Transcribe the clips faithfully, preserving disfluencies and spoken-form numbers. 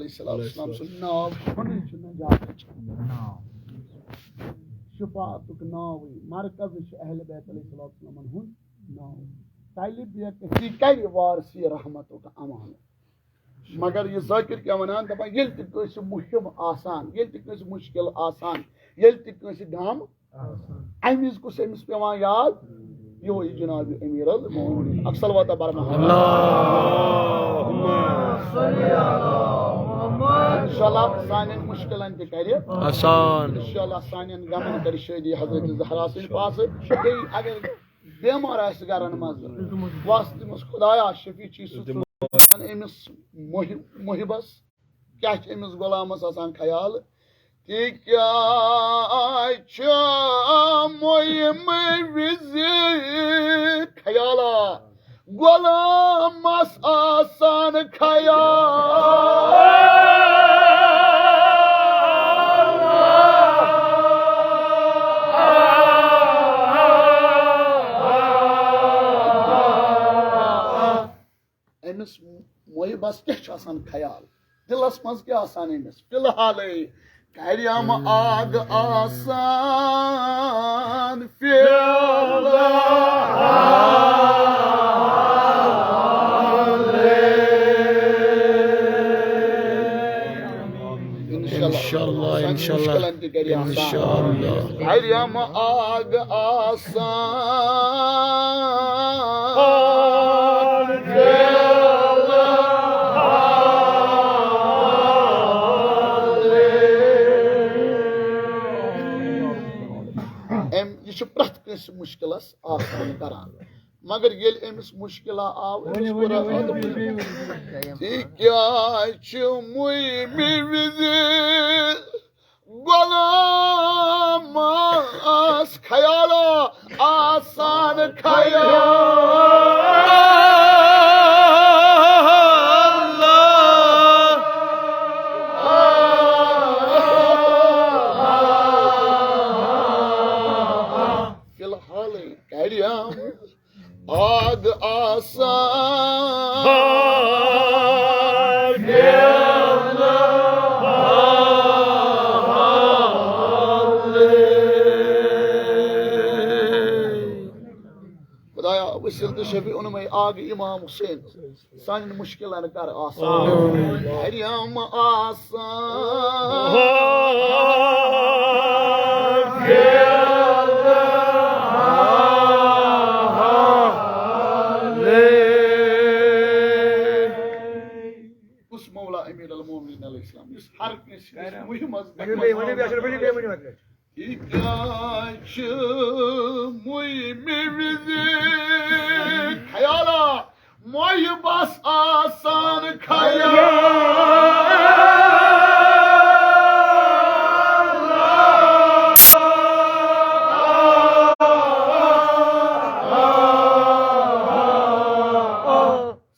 علیہ السلام سُنٛد ناو کھۄنٕے چھُ نجاتٕچ ناو۔ شفاعتُک ناوٕے، مرکزٕے چھُ اہل بیت علیہ السلام ہُنٛد ناو۔ تلہِ بیکتی کرِ وارثی رحمتُک امان۔ مگر یہِ ذاکر کیٛاہ وَنان؟ دَپان، ییٚلہِ تہِ کٲنٛسہِ مُہِم آسان، ییٚلہِ تہِ کٲنٛسہِ مُشکِل آسان، ییٚلہِ تہِ کٲنٛسہِ غم، اَمہِ وِزِ کُس أمِس پٮ۪وان یاد؟ یِہوٚے جناب امیر المومنین۔ اکھ صلوات برما۔ اللہم۔ انشاءاللہ سانٮ۪ن مُشکِلن تہِ کرِ آسان۔ انشاءاللہ سانٮ۪ن غمن کرِ شٲدی حضرت زہرا سٕنٛدِ پاسہٕ۔ بیٚیہِ اگر بیمار آسہِ گرن منٛز، واسطہٕ دِمس خدایا شفیع چھی سُہ، ژٕ أمِس محب-، محبس کیٛاہ چھُ أمِس غلامس آسان خیال؟ تِکیٛازِ چھُ مُہِمہِ وِزِ خیالا غلامس آسان خیال۔ أمِس محبس کیٛاہ چھُ آسان خیال؟ دِلس منٛز کیٛاہ آسان أمِس؟ فی الحالٕے کریم آگ آسان فی الحال۔ انشاءاللہ، انشاءاللہ، انشاءاللہ۔ مُشکِلن تہِ کرِ آسان۔ انشاءاللہ۔ کریم آگ آسان۔ أمۍ، یہِ چھُ پرٛٮ۪تھ کٲنٛسہِ مُشکِلس آسان کران، مگر ییٚلہِ أمِس مُشکِلا آو، أمِس کوٚر ؤنِو، ؤنِو، ؤنِو، ؤنِو۔ تِکیٛازِ چھُ مُہِمہِ وِزِ غلامس خیالا آسان خیال۔ فی الحال کریم آگ آسان۔ خدایا، وسیلہٕ تہٕ شفیع اُنمے آگ امام حسین سانٮ۪ن مُشکِلن کر آسان۔ کریم آسان۔ کُس مولا امیر المومنین علیہ السلام یُس ہر کٲنٛسہِ ہٕنٛدِس مُہِمس ؤنِو بیٚیہِ، ؤنِو بیٚیہِ، اَسہِ ؤنِو بیٚیہِ، ؤنِو اَتھ پٮ۪ٹھ۔ تِکیٛازِ چھُ مُہِمہِ وِزِ خیالا محبس آسان خیال۔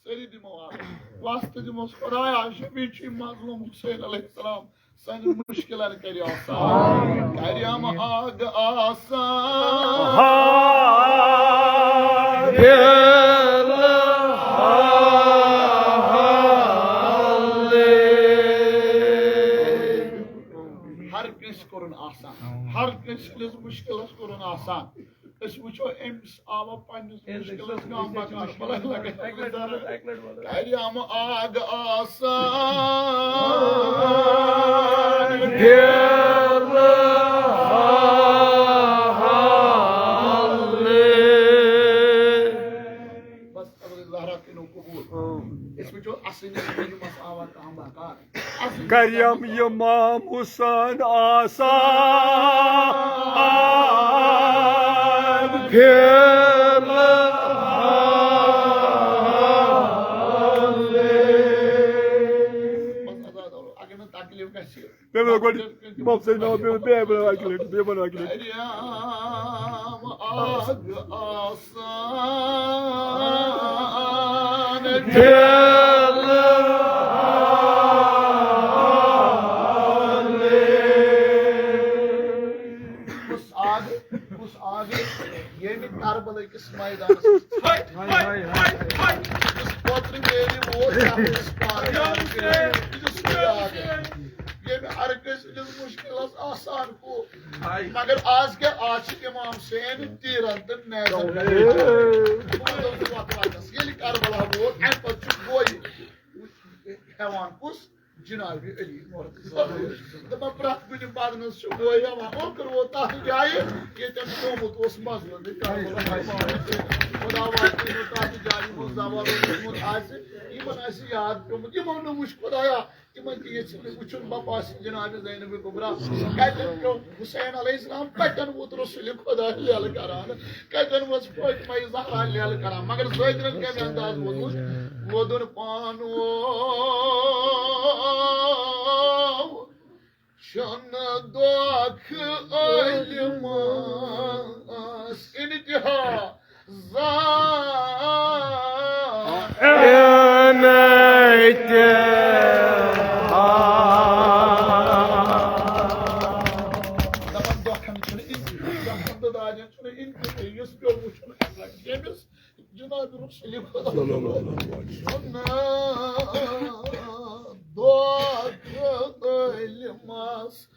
سٲری دِمو اَتھ واسطہٕ دِموس خدایا، شفیع چھی مظلوم حسین علیہ السلام سانٮ۪ن مُشکِلن کٔرِو آسان۔ کریم آگ آسان۔ ہر کٲنٛسہِ کوٚرُن آسان، ہر کٲنٛسہِ ہٕنٛدِس مُشکِلس کوٚرُن آسان۔ أسۍ وٕچھو أمِس آوا پننِس مُشکِلس کانٛہہ بکار بلے لگے۔ اکہِ لٹہِ وَنو، اکہِ لٹہِ وَنو۔ کریم آگ آسان۔ بس، حضرت زہرا کٔرِو قبول۔ أسۍ وٕچھو اصلی مُہِمس آوا کانٛہہ بکار۔ کریم امام حسین آسان فی الحال۔ اگر نہٕ تکلیف گژھِ۔ بیٚیہِ وَنو گۄڈٕ، امام حسین ناو، بیٚیہِ، بیٚیہِ وَنو اَکہِ لَٹہِ، بیٚیہِ وَنو اَکہِ لَٹہِ۔ کریم آگ آسان۔ کُس آگ، کُس آگ، ییٚمہِ کربلہٕ کِس مٲدانَس منٛز پھٹہِ۔ ہاے، ہاے، ہاے، ہاے۔ یُس پوترِ میرِ ووت، یہِ چھُس یاد۔ ییٚمہِ ہر کٲنٛسہِ ہٕنٛدِس مُشکِلس آسان گوٚو۔ مگر آز کیٛاہ؟ آز چھِ امام حسین تیٖرن تہٕ نیزن پٮ۪ٹھ۔ ییٚلہِ کربلا ووت، امہِ پتہٕ چھُ گویہِ ہٮ۪وان کُس؟ جناب علی۔ دپان پرٛٮ۪تھ کُنہِ بدنس چھُ گویہِ ہٮ۪وان، اوکُر ووت تتھ جایہِ، ییٚتٮ۪ن تھوٚومُت اوس مظلوم کربلا۔ خدا واتنٲیِن تتھ جایہِ منٛز زوال اوسمُت آسہِ، یِمن آسہِ یاد پیوٚمُت، یِمو نہٕ وُچھ خدایا۔ تِمن تہِ یژھِ نہٕ وٕچھُن بپا سٕنٛز جناب زینب کبرا۔ کتٮ۪ن پیوٚو حسین علیہ السلام، کتٮ۪ن ووت رسول خدا لیلہٕ کران، کتٮ۪ن وٲژ فاطمہ زہرا لیلہٕ کران۔ مگر زٲجرن کمہِ انداز ووٚنمُت؟ ووٚدُن پانو چھُنہٕ دۄکھ عٲلمس انتہا۔ زان۔ دپان دۄکھن چھُنہٕ انتہا، دۄکھن تہٕ دادٮ۪ن چھُنہٕ انتہا، یُس پیوٚو وٕچھُن اَمہِ لٹہِ ییٚمِس جناب رسول خدا۔ دۄکھ عٲلمس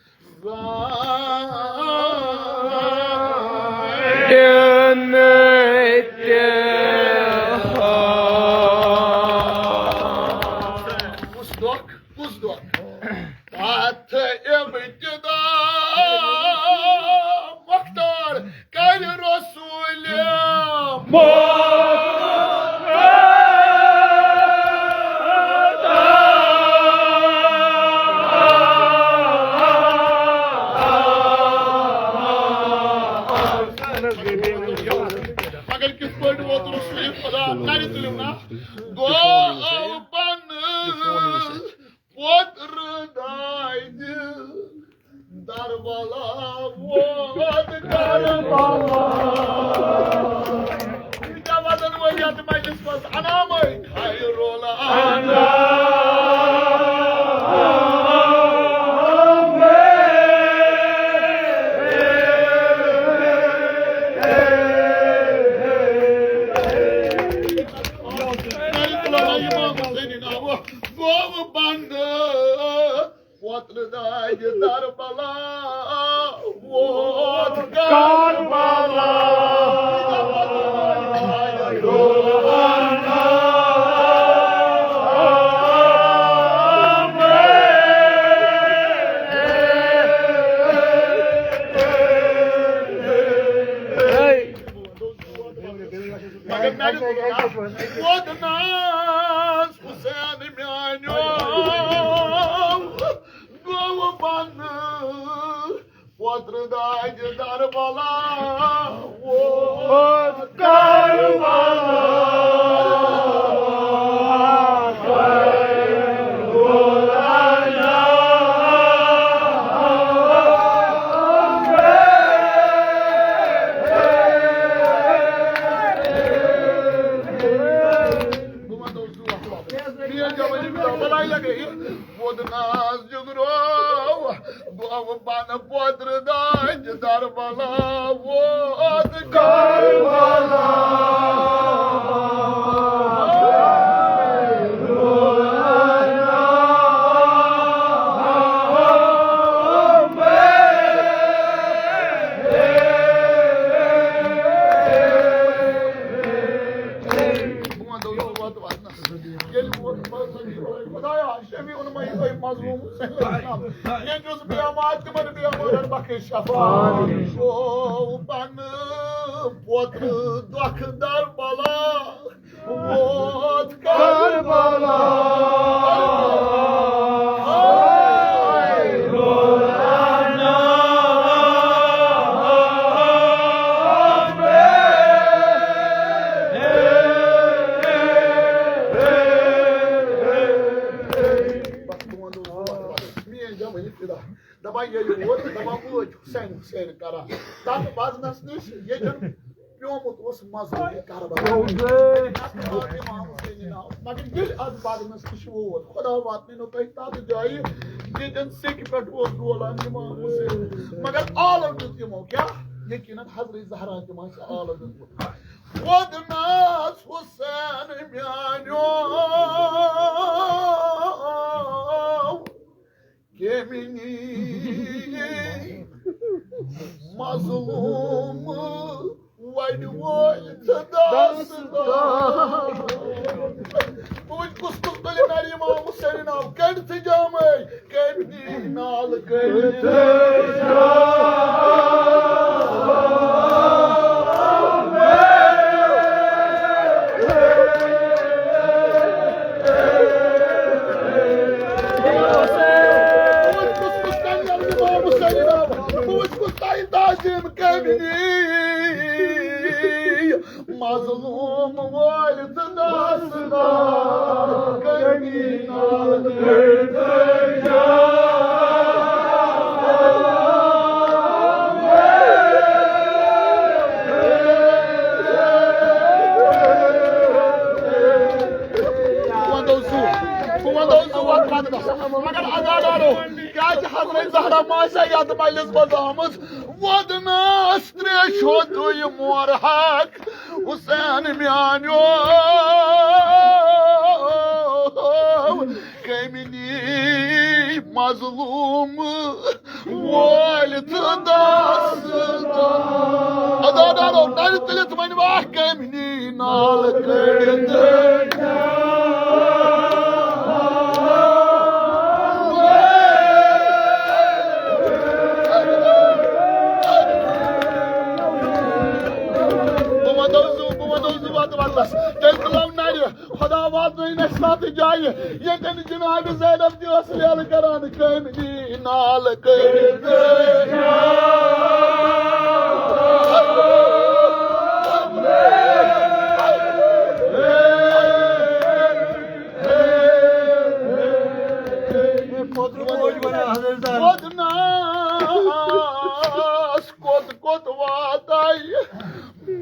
کُس دۄکھ؟ کُس دۄکھ؟ اتھ ابتدا مۄختار کرِ رسول۔ مگر کِتھ پٲٹھۍ ووت رسول خدا؟ کَرِ تُلِو نا۔ گوٚو پَنہٕ پوترٕ دادِ دربلا ووت کربلا۔ کیٛاہ وَنان وۄنۍ یَتھ مجلس منٛز؟ انامے خیر الانام۔ گوٚو بنٛد پوترٕ دادِ دربلا ووت کربلا۔ مگر میانہِ ووت ناز حسین میانیو۔ گوٚو بنٛد پوترٕ دادِ دربلا ووت کربلا۔ بہٕ وَنہٕ تۄہہِ زٕ وَتھٕ واپس۔ میٲنۍ جوٲنی بِلکُل بَلاے لَگے یہِ۔ ووٚد ناز جِگرو، گوٚو بَنہٕ پوترٕ دانہِ دربلا ووت کربلا۔ بہٕ وَنہٕ تۄہہِ زٕ وَتہٕ وَتہٕ۔ ییٚلہِ ووت مذہبی عٲلۍ، خۄدایا، شفیع اُنمائی، اے مظلوم حسین علیہ السلام۔ ییٚتہِ اوس بیمار، تِمن بیمارن بخش شفا۔ گوٚو پنہٕ پوترٕ دۄکھٕ دربلا، ووت کربلا۔ میٲنۍ جوٲنی فدا۔ دپان ییٚلہِ ووت، دپان وٲتۍ حسین، حسین کران۔ تتھ وزنس نِش ییٚتٮ۪ن پیومُت اوس مظلوم کربلا۔ امام حسین ناو۔ مگر ییٚلہِ اتھ وزنس نِش ووت، خدا واتنٲینو تۄہہِ تتھ جایہِ، ییٚتٮ۪ن سیٚکہِ پٮ۪ٹھ اوس ڈولان امام حسین۔ مگر آلو دیُت یِمو کیٛاہ؟ یقیناً حضرت زہرا تِم آسہِ آلو دیُتمُت۔ ووت ناز حسین میانیو۔ مظلوم وَنہِ وٲلۍ تہٕ داستان۔ بہٕ وٕچھ کُس کُس تُلہِ نَرِ اِمام حُسینہِ ناو کٔڑتھٕے جامَے، کٔمۍ نی نالہٕ کٔڑتھٕے جامَے۔ بہٕ وٕچھ کُس کُس کَنہِ نَرِ اِمام حُسینہِ ناو، بہٕ وٕچھ کُس تۄہہِ تعظیٖم کٔمۍ نی۔ مظلوم وٲلۍ تہٕ داستان کٔمی نال۔ بہٕ وَنہٕ زٕ، بہٕ وَنہٕ زٕ وَتہٕ وَتہٕ، مگر عزادارو، کیٛازِ حضرت زہرا ما چھےٚ یَتھ مجلِس منٛز آمٕژ؟ وۄدنَس ترٛیشو دُے مور حق حسین میانیو، کٔمۍ نی مظلوم وٲلۍ تہٕ داستان۔ عزادارو، نَرِ تُلِتھ ؤنِو اکھ، کٔمۍ نی نال کٔڑِتھ۔ بہٕ وَنو زٕ، بہٕ وَنو زٕ وَتہٕ وَتَس۔ تیٚلہِ تُلو نَرِ، خۄدا واتنٲیِن اَسہِ تَتھ جایہِ، ییٚتٮ۪ن جناب زینب تہِ ٲس لیلہٕ کران، کٔمۍ نی نال کٔڑِتھ۔ وۄدنَس کوٚت کوٚت واتَے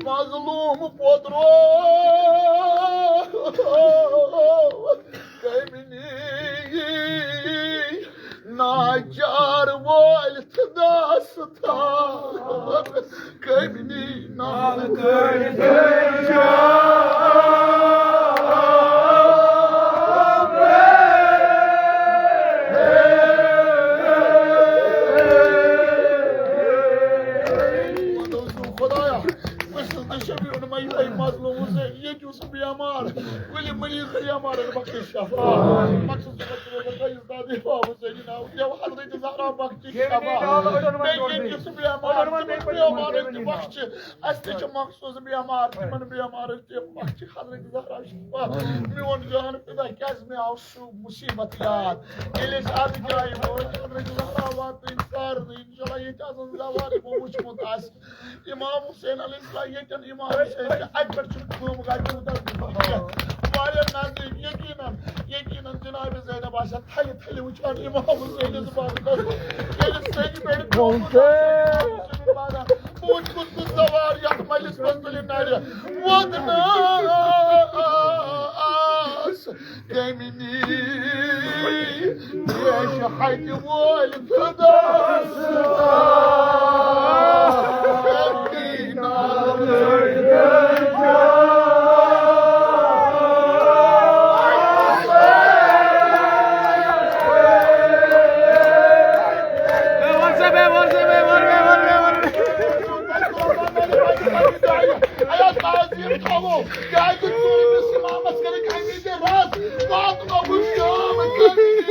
مظلوم پوترو، کٔمۍ نی ناچار وٲلۍ تہٕ داستان، کٔمۍ نی نال کٔڑِتھ۔ خدایا، بہٕ چھُس نہٕ شفیع المریض مظلوم حسین، ییٚتہِ اوس بیمار، کُلہِ مریض بیمار، بخش شفا۔ مخصوص دادِ امام حسینِ ناو، یو حضرت زہرا بخش شفا۔ بیٚیہِ ییٚتہِ یُس بیمار، تِمن بیمارن تہِ بخش۔ اَسہِ تہِ چھِ مخصوص بیمار، تِمن بیمارن تہِ بخش حضرت زہرا شفا۔ میون جان فدا، کیازِ مےٚ آو سُہ مصیبت یاد۔ ییٚلہِ أسۍ اَتھ جایہِ وٲتۍ، حضرت زہرا واتنٲوِن سارنٕے۔ انشاءاللہ ییٚتہِ آسن زوال یِمو وٕچھمُت آسہِ۔ امام حسین علیہ السلام، ییٚتٮ۪ن امام حسین چھُ، اَتہِ پٮ۪ٹھ چھُ قۭمہٕ گاڑِ کوٗتاہ واریاہ نزدیٖک۔ یقیناً، یقیناً جناب زینب آسہِ تھلہِ تھلہِ وٕچھان امام حسینس بنٛد۔ ییٚلہِ سیٚدِ پٮ۪ٹھ قۭمہٕ گاڑِ، بہٕ وٕچھِ کُس کُس زوال یتھ مجلس منٛز تُلہِ نرِ۔ وۄدنَس کٔمۍ نی ترٛیشہِ ہتہِ وٲلۍ تہٕ داستان۔ کٔمۍ نی نال۔ ایا تعظیم تھاوو، کیازِ ژوٗرمِس امامس کٔرِکھ اَمہِ وِزِ رس، واتنووُکھ شام کٔرِتھ۔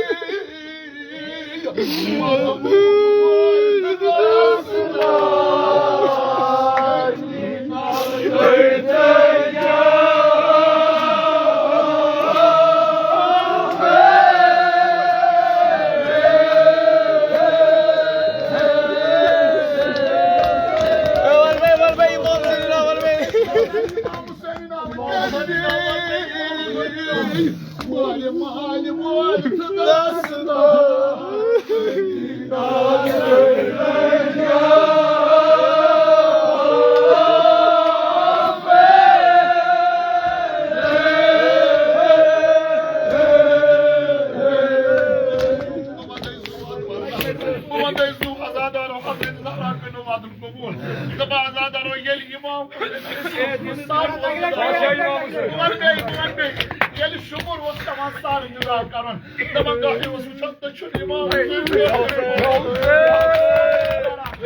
بہٕ وَنہٕ تۄہہِ زُو عزادارو، حضرت زہرا کٔرِو وعدُک قبوٗل۔ دَپان عزادارو، ییٚلہِ امام حسین سُنٛد سر اوس، بہٕ وَنہٕ بیٚیہِ، بہٕ وَنہٕ بیٚیہِ، ییٚلہِ شُمُر اوس پٮ۪وان سارنٕے جُدا کَرُن، دَپان، گاہے اوس وٕچھان دٔچھُن اِمام حسین۔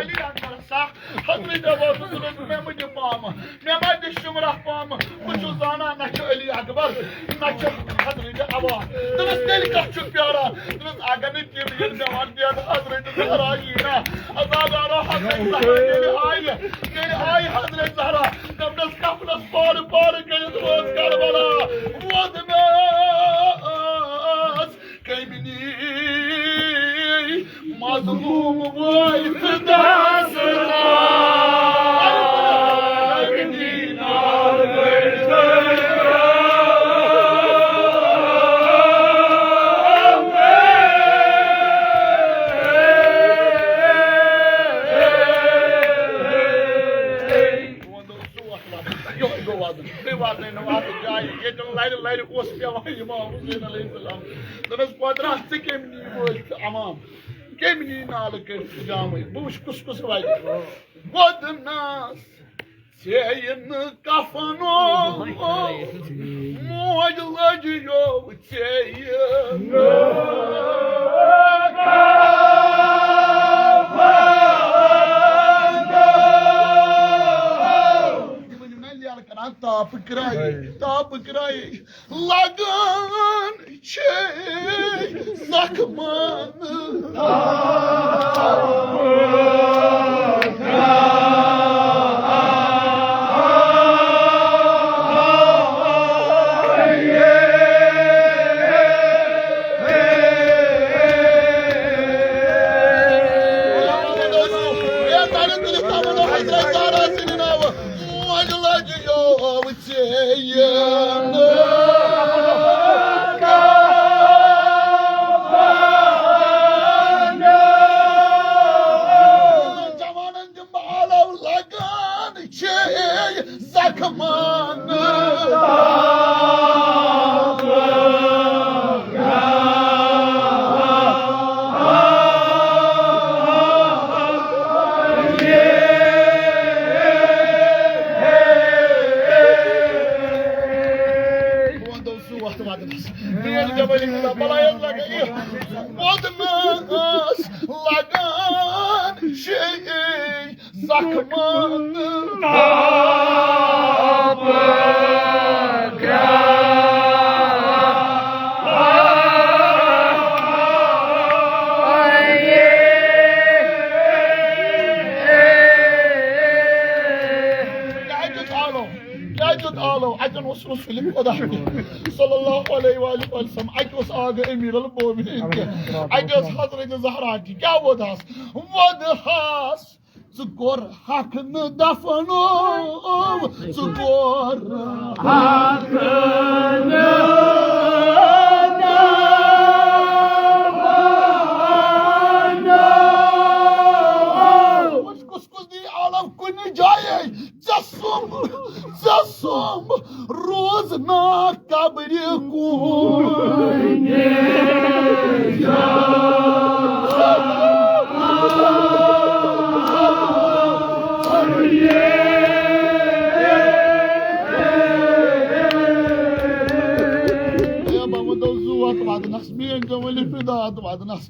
علی اکبر سا، حضرت عباس دوٚپُن، مےٚ مہٕ دِ پامہٕ، مےٚ ما دِ شُمرہ پامہٕ، بہٕ چھُس زانان نہ چھُ علی اکبر، نہ چھُ حضرت عباس۔ دوٚپُس، تیٚلہِ کَتھ چھُکھ پیاران؟ دوٚپُس، اگر نہٕ تِم یِن دِوان دِتھ حضرت زہرا یی نہ، عزادارو حضرت زہرا ییٚلہِ آیہِ، ییٚلہِ آیہِ حضرت زہرا، دوٚپنَس، کفنَس پارٕ پارٕ کٔرِتھ وٲژ کربلا، ووت مےٚ کمنی مظلوم وٲتھ داستان۔ یِہوٚے گوٚو وَدُن۔ بیٚیہِ واتنٲے نہٕ وَتھ جایہِ۔ ییٚتٮ۪ن لَرِ لَرِ اوس پٮ۪وان اِمام حُسین علیہ السلام۔ دوٚپنَس، قۄدرت، ژٕ کٔمۍ نی وٲلۍ تہٕ عوام؟ کٔمۍ نی نالہٕ کٔرِتھ جامٕے؟ بہٕ وٕچھِ کُس کُس وَتہِ۔ وۄدنَس ژےٚ یہِ نہٕ کفنو، موج لٔج یو ژےٚ یہِ نہٕ کفنو۔ تِمَن یِم نہ لیرٕ کَران، تاپہٕ کرٛایہِ، تاپہٕ کرٛایہِ۔ لگان چھے زخمن۔ جوانن دِمہٕ بہٕ آلو، لگان چھے زخمن۔ وۄدنَس لگان چھے زخمن۔ کیٛاہ دیُت آلو؟ کیٛاہ دیُت آلو؟ اَتٮ۪ن اوس رسول خدا صلی اللہ علیہ وآلہ وسلم۔ اَتہِ اوس آغا امیر المومنین تہِ۔ اَتہِ اوس حضرت زہرا تہِ۔ کیٛاہ وۄدہَس؟ وۄدہَس ژٕ کوٚر حق نہٕ دفنو، ژٕ کوٚر حق نہٕ دفنو۔ کُس کُس دی عالم کُنہِ جایہِ؟ ژےٚ سُم، ژےٚ سُم روز نا قبرِ کُن۔ اے بابا، دو زوت ودنس، میٲنۍ جوٲنی فدا ودنس۔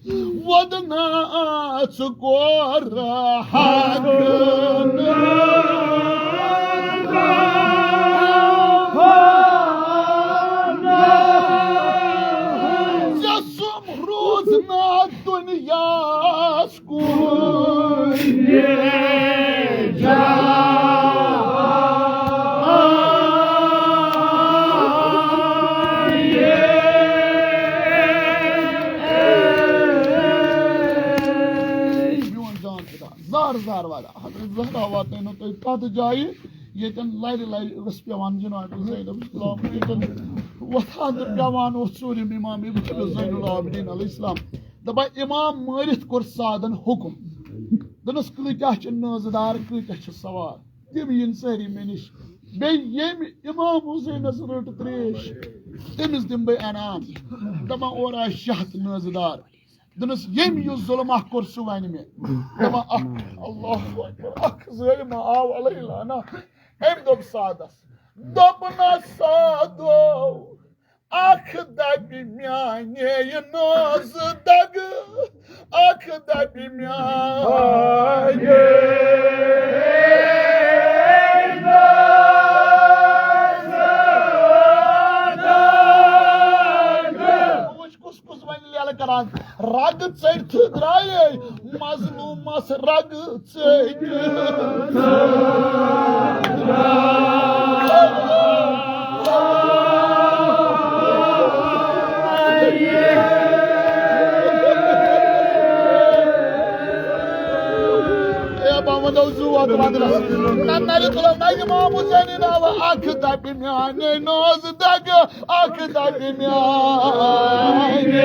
وۄدنا ژٕ کوٚر حق۔ ژےٚ سُم روٗز نہ دُنیاہَس کُن۔ میون جان خدا، زار زار والا، حضرت زہرا واتنٲینو تۄہہِ تتھ جایہِ، ییٚتٮ۪ن لرِ لرِ ٲس پٮ۪وان جناب زینب سلام، ییٚتٮ۪ن وۄتھان تہٕ پٮ۪وان اوس ژوٗرِم امام ابن زین العابدین علیہ السلام۔ دپان، امام مٲرِتھ کوٚر سعدن حکم، دوٚپنس، کۭتیاہ چھِ نٲزٕ دار، کۭتیاہ چھِ سوار۔ تِم یِن سٲری مےٚ نِش۔ بیٚیہِ ییٚمہِ امام حسینس رٔٹ تریش، تٔمِس دِمہٕ بہٕ انعام۔ دپان، اورٕ آسہِ شےٚ ہتھ نٲزٕ دار۔ دوٚپنَس، ییٚمۍ یُس ظُلم اکھ کوٚر، سُہ وَنہِ مےٚ۔ دَپان، اکھ، اللہ اکبر، اکھ ظٲلِم آو علیہ لعنہ۔ أمۍ دوٚپ سعدس، دوٚپنَس، سعدو، اکھ دپہِ میانے نازٕ دگہٕ، اکھ دپہِ میانے نازٕ دگہٕ۔ وٕچھ کُس کُس وۄنۍ لیلہٕ کران، رگہٕ ژٔٹۍ تہٕ درٛایے مظلومس رگہٕ۔ اے بابا، دو زو اکھ بدرس۔ نہ نرِ تُلو نہ امام حسینی ناوٕ اکھ دپہِ میانے ناز دگہٕ۔ اکھ دگہٕ میانہِ۔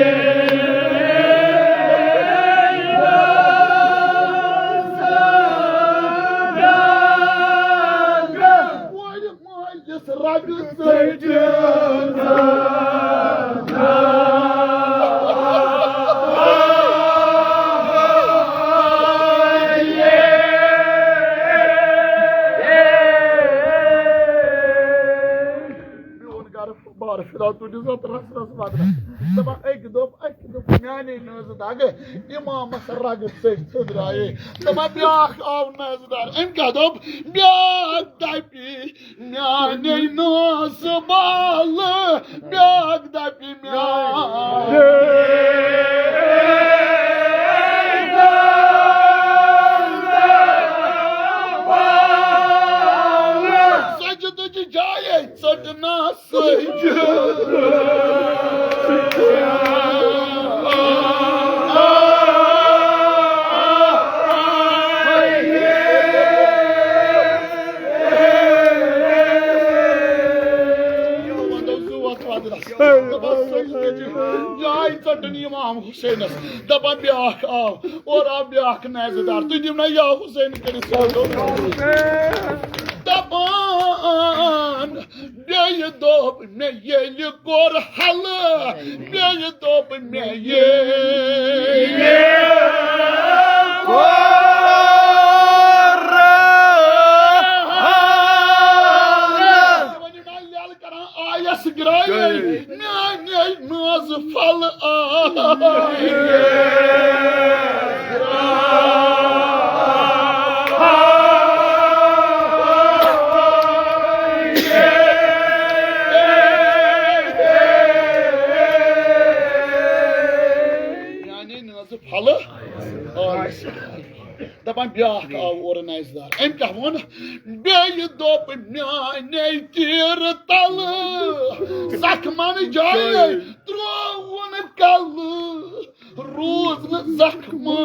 کورِ مٲلِس رگہٕ ژٔٹِتھ۔ میون گرٕ بار فِلحال تُلِو سا تہٕ رَس رَس وَدنَس۔ دَپان أکۍ دوٚپ، أکۍ دوٚپ، میٛانے نٲزٕ دَگہٕ، اِمامَس رَگہٕ ژٔٹۍ تھٔدرایے۔ دَپان بیٛاکھ آو نٲزٕ دار، أمۍ کیٛاہ دوٚپ؟ بیٛاکھ دَپہِ، میٛانے نٲزٕ بالہٕ، بیٛاکھ دَپہِ، میٛانے نٲزٕ بالہٕ۔ سجدٕ چہِ جایے ژٔٹنَس۔ جاے ژٹن امام حسینس، دپان بیاکھ آو، اورٕ آو بیاکھ نازٕ دار، تُہۍ دِیِو نا یا حسین کٔرِتھ۔ دپان بیٚیہِ دوٚپ مےٚ ییٚلہِ کوٚر حلہٕ، بیٚیہِ دوٚپ مےٚ ییٚلہِ کوٚر حلہٕ۔ وۄنۍ یِم آیہِ یَلہٕ کران، آیس گرٛایہِ، میٛانہِ نازٕ پھلہٕ آیہِ۔ میٛانہِ نازٕ پھلہٕ آیہِ۔ دپان بیٛاکھ آو اورٕ نازٕ دار۔ أمۍ کیٛاہ ووٚن؟ بیٚیہِ دوٚپ میٛانے تیٖرٕ تلہٕ، زخمن جایے ترٛووُن کلہٕ۔ روٗز نہٕ زخمہٕ۔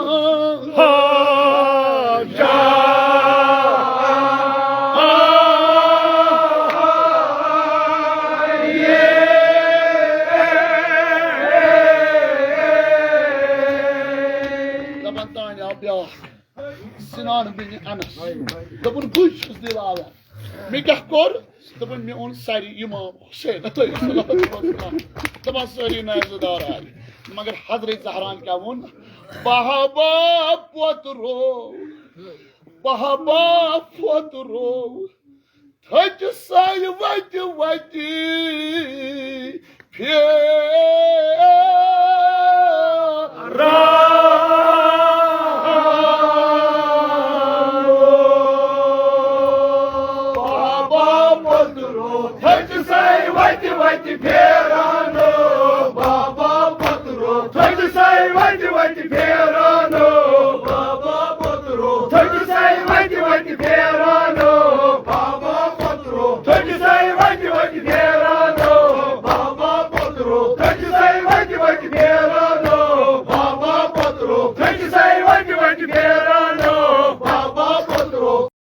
دپان تانۍ آو بیٛاکھ، سنان بن انس۔ دوٚپُن بٕے چھُس دِلاوَر۔ مےٚ کیٛاہ کوٚر؟ دوٚپُن مےٚ اوٚن ساری امام حسین علیہ الصلوۃ والسلام۔ دپان سٲری نازٕ دار آیہِ۔ مگر حضرت زہران کیٛاہ ووٚن؟ بہبا پوترو، بہبا پوترو، تھٔج ساے وتہِ وتہِ پھیران۔ بابا پوترو، تھٔج ساے وتہِ وتہِ پھیران۔ بابا پوترو، تھٔج ساے وتہِ وتہِ پھیران۔ بابا پوترو، تھٔج ساے وتہِ وتہِ پھیران۔ بابا پوترو، تھٔج ساے وتہِ وتہِ پھیران۔ بابا پوترو، تھٔج ساے وتہِ وتہِ پھیران۔